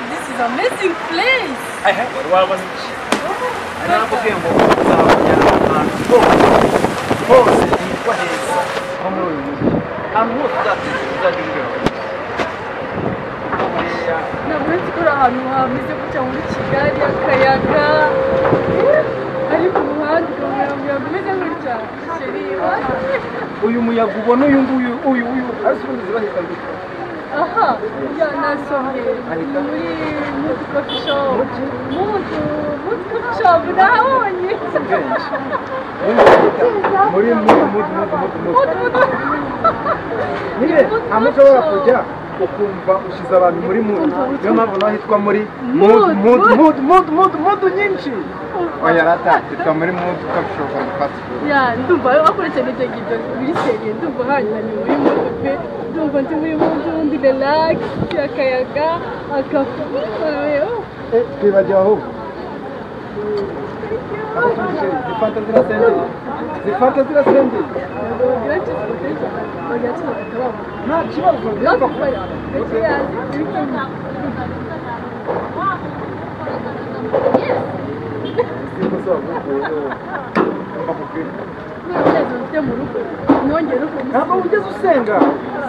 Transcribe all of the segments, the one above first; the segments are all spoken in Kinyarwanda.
This is amazing place. Wari wabona iki? Nakubwiye ngo nzakujyana ahantu hose hitwa heza nko muri uyu mujyi. Ahantu hose uzatekereza uzajya umbwira. Ntabwo nzi ko ari ahantu hameze gutya muri Kigali, akayaga ari ku muhanda ukabona umuyaga umeze gutya. Uyu muyaga ubona uyu nguyu uyu uyu ariko ubundi zibahita gutya. Aha, ya nasomye muri Mood Coffee Shop. Mood Coffee Shop nahabonye. Muri Mood Mood Mood Mood. Nyine aho ushobora kujya ukumva ushize abantu muri mood. Niyo mpamvu naho hitwa muri mood mood mood mood mood mood nyinshi. Oya rata hitwa muri Mood Coffee Shop and Fast Food. Ya ndumva bakoresha n'ibyo ngibyo biri seriye, ndumva hanyuma muri mood pe. Ndumva ndi muri mood ndi relax, akayaga akafu. Twibagiwe ahubwo. Zifata zirasengeye. Zifata zirasengeye. Nta kibazo. Ntabwo ugeze usenga.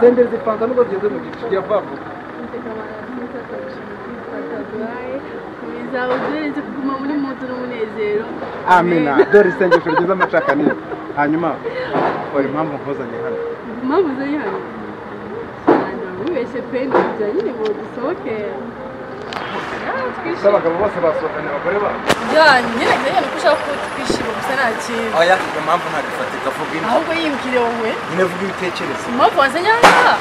Senderi zifanta nubwo zigeze mu gicu cya vuba. Kuguma muri moto n'umunezero. Amina. Dore isengesho rigeze amacakaniro. Hanyuma uri impamvu nkuzanye hano. Impamvu uzanye hano? Wibeshye pe, nibyo nyine ngo dusohoke. Abagabo bose basohokanye abagore babo. Ya nyine nyine ko ushaka ko twishima gusa nta kintu. Oya, impamvu ntabwo ifatika, vuga indi. Ahubwo yimbwire wowe. Nyine vuga ibitekerezo. Impamvu wazanye hano?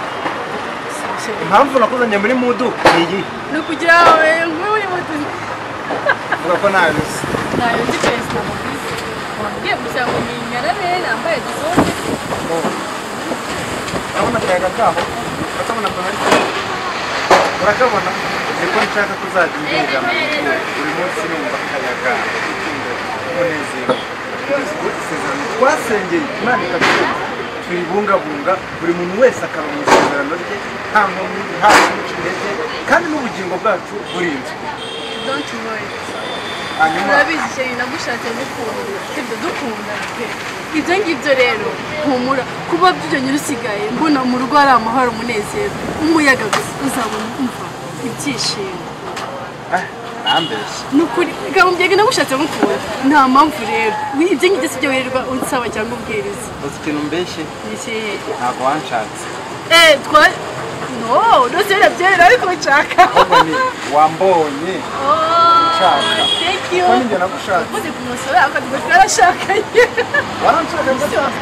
Impamvu nakuzanye muri mudu ni iyi. Ni ukugira ngo muri mudu. Vuga ko ntayo uzi. Ntayo nzi pe, sinamubwiza. Wambwiye gusa ngo ni inyarabe nambaye dusohoke. Urabona akayaga kaho? Urakabona ko hari? Urakabona? Niko nshaka ko uzajya umbwira buri munsi numva akayaga, umunezero. Kugeza ubwo isezerano twasengeye Imana ikatwumva, turibungabunga, buri muntu wese akaba mu isezerano rye, nta nkomyi, nta kumuca intege, kandi n'ubugingo bwacu burinzwe. Don't worry. Hanyuma urabizi cyane nagushatse ngukunda, sibyo dukunda pe. Ibyo ngibyo rero humura kuba byonyine usigaye mbona mu rugo ari amahoro, umunezero, umuyaga gusa uzabona umva ibyishimo. Nambeshye. Nukuri gahumbyege nagushatse ngukunda nta mpamvu rero ibyo ngibyo sibyo wirirwa unsaba cyangwa ubwiriza. Uzi ikintu mbeshye? Iki? Ntabwo wanshatse. Twa no, ndose birabyera ariko nshaka. Ahubwo ni wambonye. Nshaka. Thank you. Ko ninjye nagushatse. Uzi kumusora akavuga ko yarashakanye. Waranshaka ndashaka.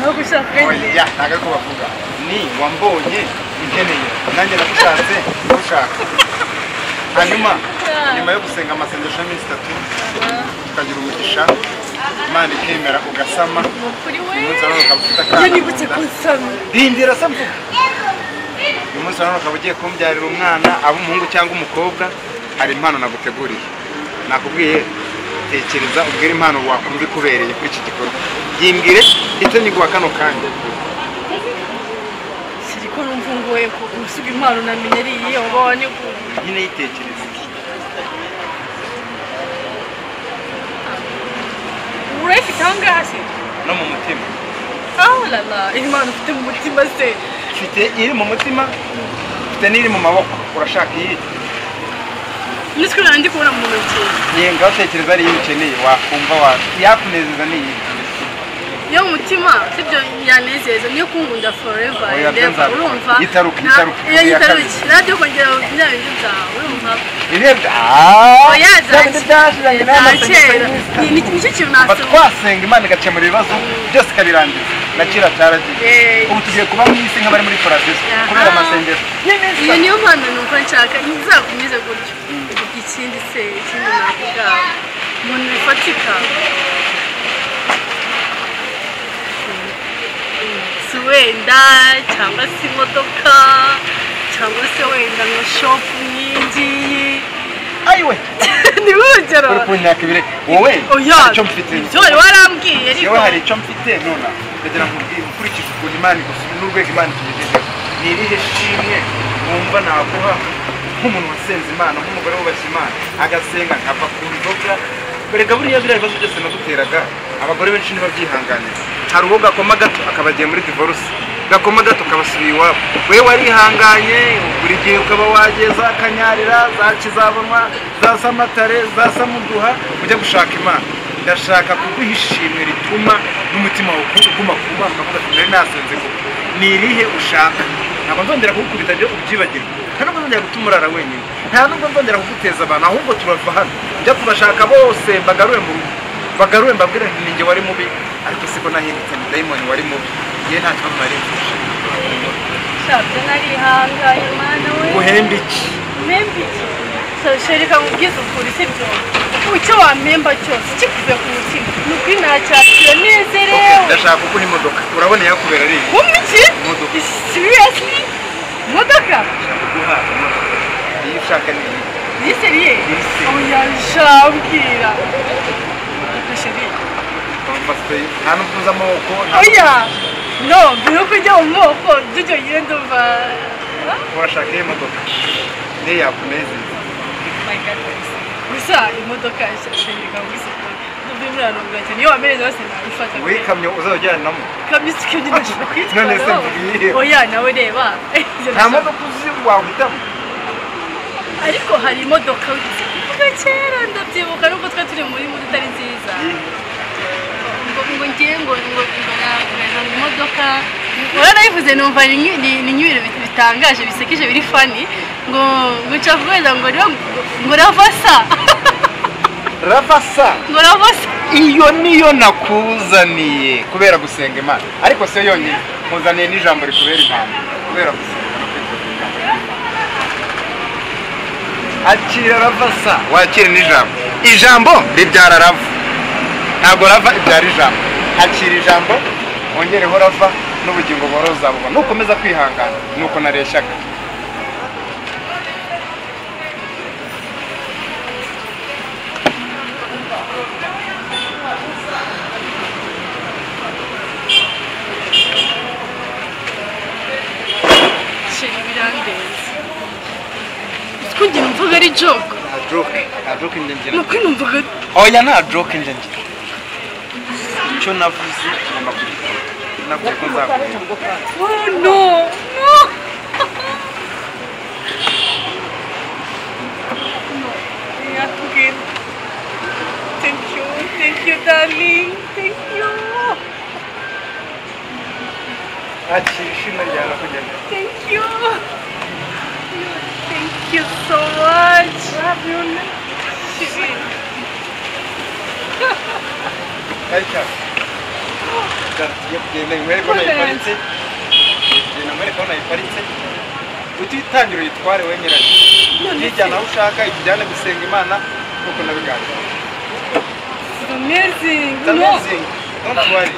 Nagushakanye. Oya, ntabwo ariko bavuga. Ni wambonye nkeneye. Nanjye nagushatse ngushaka. Hanyuma nyuma yo gusenga amasengesho y'iminsi itatu ukagira umugisha, Imana ikemera ugasama. Kuri we. Umunsi wa none ukaba ufite akana. Iyo nibutse kunsama. Rindira se mvuga. Uyu munsi wa none ukaba ugiye kumbyarira umwana, aba umuhungu cyangwa umukobwa, hari impano naguteguriye. Nakubwiye tekereza ubwire impano wakumva ikubereye kuri iki gikorwa. Yimbwire icyo nyiguha kano kanya. Siriko numva ngoye ko usuga impano namenye ari iyihe waba waniguye. Nyine yitekereza. Urayifite aho ngaho se? No mu mutima. Oh la la, impano ufite mu mutima se? Mfite iri mu mutima, mfite n'iri mu maboko. Urashaka iyi? Nitwe nandi kubona mu ntoki. Ye ngaho tekereza ari iyo ukeneye wakumva wa yakunezeza ni iyi. Yo mutima sibyo yanezeza niyo kunkunda forever. Urumva? Itaruka itaruka. Itaruka. Radio kongera bya bindi byawe urumva? Ibihe oya ni nicyo kintu nasoma. Twasenga Imana igakemura ibibazo byose ikabirangiza. Na kera cyaragiye. Ubu tugiye kuba mu isi nk'abari muri paradiso kubera amasengesho. Iyo niyo mpano numva nshaka izakomeze gutyo. Ikindi se ikindi navuga umuntu bifatika. Si wenda cyangwa se imodoka cyangwa se wenda nka shopu nk'ingiyi. Ayiwe! Ni urugero. Uri kunyaka ibire wowe icyo mfite. Ibyo wari warambwiye ariko. Yewe hari icyo mfite nona ndagira ngo nkubwire ukurikije ukuntu Imana igusubira n'urwego Imana itugejejeho. Ni irihe shimwe wumva naguha nk'umuntu wasenze Imana, nk'umugore wubashye Imana, agasenga nkava ku nzoga? Erega buriya biriya bibazo byose naguteraga, abagore benshi ntibabyihanganira. Hari uwo gakoma gato akaba agiye muri divorce, gakoma gato kabasubiye iwabo. Wewe warihanganye, buri gihe ukaba wageza Kanyarira, za Kizabonwa, za Samatare, za Samuduha, ujya gushaka Imana. Ndashaka kuguha ishimwe rituma n'umutima wawe uguma ku Mana, ukavuga ati nari nasenze koko. Ni irihe ushaka? Ntabwo nzongera kugukubita ibyo ubyibagirwa, nta nubwo nzongera gutuma urara wenyine, nta nubwo nzongera kuguteza abantu, ahubwo turava hano njya kubashaka bose mbagarure mu rugo, bagarure mbabwire nti ninjye wari mubi, ariko siko nahindutse, ni dayimoni wari mubi, ngewe nta kibazo nari mfite. Shabyo narihanganye Mana we. Uhembe iki? Mpembe iki? Chéri, reka nkubwize ukuri, sibyo? Icyo wampemba cyose kikuve ku mutima, ni ukuri nacyakira nezerewe. Ndashaka kuguha imodoka, urabona yakubera ari iyi. Wumva iki? Imodoka. Seriously? Imodoka? Ndashaka kuguha imodoka. Iyo ushaka ni iyi. Ni seriye? Ni seriye. Oya, shambwira. Chéri. Nta nubwo uzi amoko. Oya! No, mbere yuko ujya mu moko, ibyo byonyine ndumva. Urashaka iyi modoka? Niyo yakunezeza. My God, gusa imodoka chéri, reka nkubwize ukuri, ndumva irimo iranungura cyane. Iyo wamereza yose nayifata. Wowe ikamyo uzajyanamo? Ikamyo si ikamyo, ndashaka kuyitwara. None se mvugiye? Oya, nawe reba. Nta modoka uzi wahitamo? Ariko hari imodoka wigeze kuvuga kera, ndabyibuka, nubwo twari turi muri muri itari nziza. Ngo ngiye ngo ngo ngo imodoka waranayivuze, numva ni nk'ibintu bitangaje bisekeje biri funny, ngo ngo nshaka kubaza ngo rero ngo ravasa. Ravasa. Ngo ravasa. Iyo niyo nakuzaniye kubera gusenga Imana, ariko si yo yonyine, nkuzaniye n'ijambo rikubera impamvu kubera gusenga no kwitoza ijambo ry'Imana. Akira ravasa, wakire n'ijambo. Ijambo ribyara rava, ntabwo rava ibyara ijambo. Akira ijambo wongereho rava, n'ubugingo buhoraho uzabubona nukomeza kwihangana. Nuko nareshyaga. Chéri, birandenze. Uzi ko njye numvaga ari joke. Nta joke, nta joke njye ngira. Ni ukuri numvaga. Oya, nta joke njye ngira. Icyo navuze ngomba kugikora. Navuze ko nzaguhemba. Oh no, no. No, yatubwira. Thank you, thank you darling, thank you. Akira ishimwe ryawe nakugeneye. Thank you. Thank you so much. Love you. Chéri. Ariko tugiye kugenda nkwereke ko nayiparitse. Genda nkwereke ko nayiparitse. Utitangira uyitware we nyirayo. Nijyana aho ushaka, ikujyane gusenga Imana nkuko nabiganiriye. It's amazing. It's amazing. Don't worry.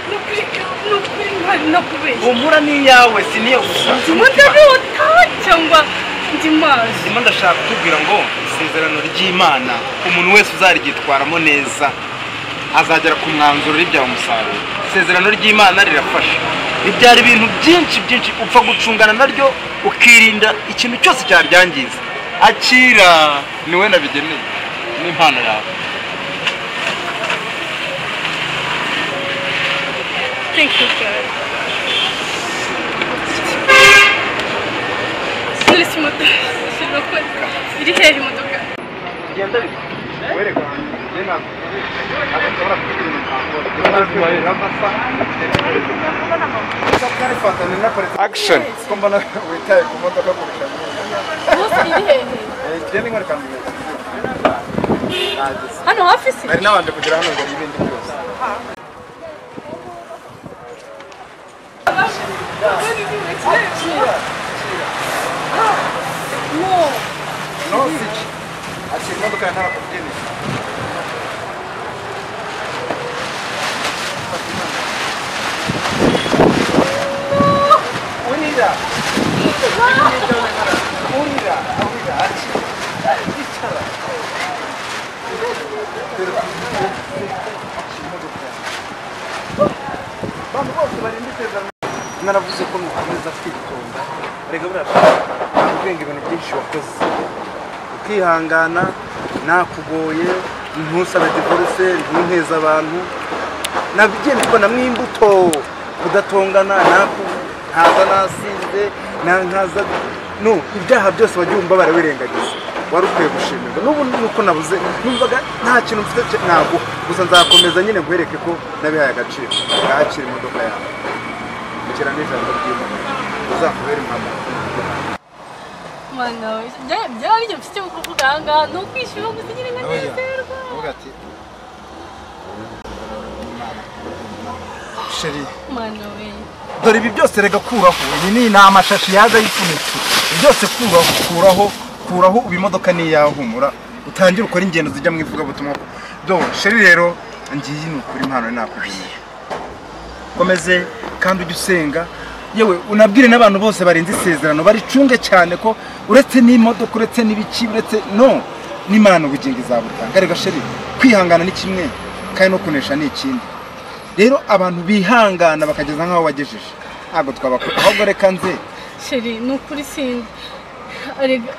Ni ukuri ntari no kubeshya. Humura ni iyawe, si niyo gusa. Ndimo ndarota cyangwa ndi maso? Ndimo ndashaka kukubwira ngo isezerano ry'Imana umuntu wese uzaryitwaramo neza azagera ku mwanzuro ribyara umusaruro. Isezerano ry'Imana rirafasha, ribyara ibintu byinshi byinshi, upfa gucungana naryo ukirinda ikintu cyose cyaryangiza. Akira, niwe nabigeneye, n'impano yawe. Thank you God. Sinari imodoka, iri hehe imodoka? Tugenda ariko wereka njye ntabwo nshobora kugira ibintu ntakora. Action. Ko mbona witaye ku modoka kurusha Bose iri hehe? Tugende nkwereka ahantu heza. Hano hafi se? Nari nabanje kugera hano ngo ibindi byose. No. No, siki. Akira imodoka ya ntarakubyinira. Urira. Urira, urira, akira. Icara. Akira imodoka. Bantu bose barinda isezerano. Naravuze ko nukomeza kwitonda. Rega buriya ubwenge ibintu byinshi wakoze. Ukihangana nakugoye ntusabe divorce ntunteza abantu. Nabigenda mbona mwimbuto kudatongana ntaza nasinze nkaza no ibyaha byose wagiye barabirengagiza. Wari ukwiye gushimirwa. N'ubu nuko nabuze numvaga nta kintu mfite ntabwo gusa nzakomeza nyine nkwereke ko nabihaye agaciro. Ngakira imodoka yawe. Kira n'ijambo ry'Imana. Uzakubera impamo. Mwana we, byari ibyo mfite kuvuga aha ngaha ni ukwishima gusa nyine nkanezerwa. Uvuga ati Sheri. Mwana we. Dore ibi byose rega kuraho. Iyi ni amashashi yaza yifunitse. Byose kuraho kuraho ubu imodoka ni iyawe humura. Utangire ukora ingendo zijya mu ivugabutumwa. Do Sheri rero ngiyi ni ukuri impano nakugeneye. Komeze kandi ujye usenga. Yewe unabwire n'abantu bose barinze isezerano baricunge cyane ko uretse n'imodoka uretse n'ibiki uretse no n'Imana ubugingo izabutanga. Rega Sheri kwihangana ni kimwe kandi no kunesha ni ikindi. Rero abantu bihangana bakageza nkaho wagejeje ntabwo twabakora ahubwo reka nze Sheri ni ukuri sindi arega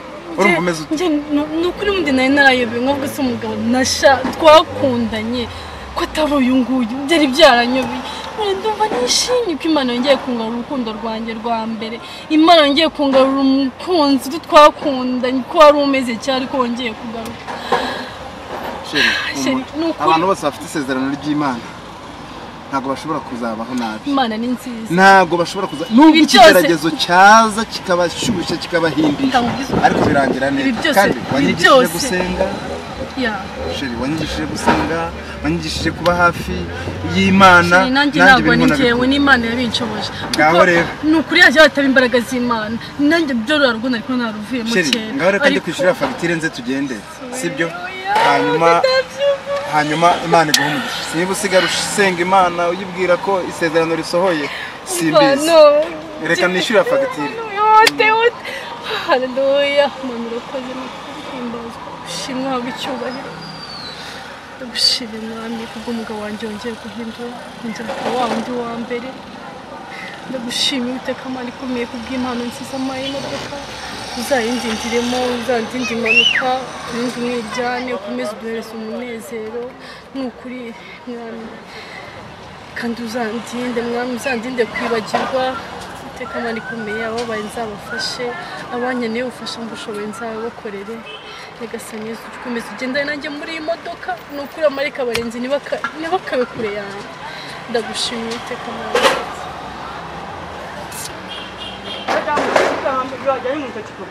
ni ukuri undi nari narayobewe nkavuga se umugabo nasha twakundanye ko atari uyu nguyu byari byaranyobeye. Ndumva nishimye ko Imana yongeye kungarura urukundo rwanjye rwa mbere. Imana yongeye kungarura umukunzi twakundanye ko wari umeze cyane ko wongeye kugaruka. Sheri abantu bose bafite isezerano ry'Imana ntabwo bashobora kuzabaho nabi. Imana ni nziza. Ntabwo bashobora kuza nubwo ikigeragezo cyaza kikabashyushya kikabahindisha ariko birangira neza. Kandi wanyigishije gusenga. Sheri wanyigishije gusenga, wanyigishije kuba hafi y'Imana. Nanjye ntabwo ni njyewe n'Imana yabinshoboje. Ngaho rero ni ukuri yaje hataba imbaraga z'Imana. Nanjye byo rurarwo nariko naruvuyemo kera. Ngaho reka ndi kwishyura fagitire nze tugende. Sibyo? Hanyuma Imana iguhe umugisha. Niba usigara usenga Imana uyibwira ko isezerano risohoye simbizi. Reka nishyura fagitire. Haleluya. Mana urakoze n'ukuhimbazwa. Ushimwe habwe icyubahiro. Ndagushimira Mwami kubw'umugabo wanjye wongeye guhindura kongera kuba wa wundi wa mbere. Ndagushimira Uwiteka Mana ikomeye kubw'impano nziza mpaye imodoka. Uzayindindiremo, uzandinde impanuka, urinde umwiryane, ukomeze uduhereze umunezero. Ni ukuri Mwami kandi uzandinde Mwami, uzandinde kwibagirwa. Uwiteka Mana ikomeye ababaye nzabafashe, abankeneye ubufasha mbushoboye nzabakorere. Nyagasani Yesu ukomeze ugendane nanjye muri iyi modoka. Ni ukuri amarika abarenzi ntibakabe kure yanjye. Ndagushimira Uwiteka Mana. Yo, ya hay un muchacho que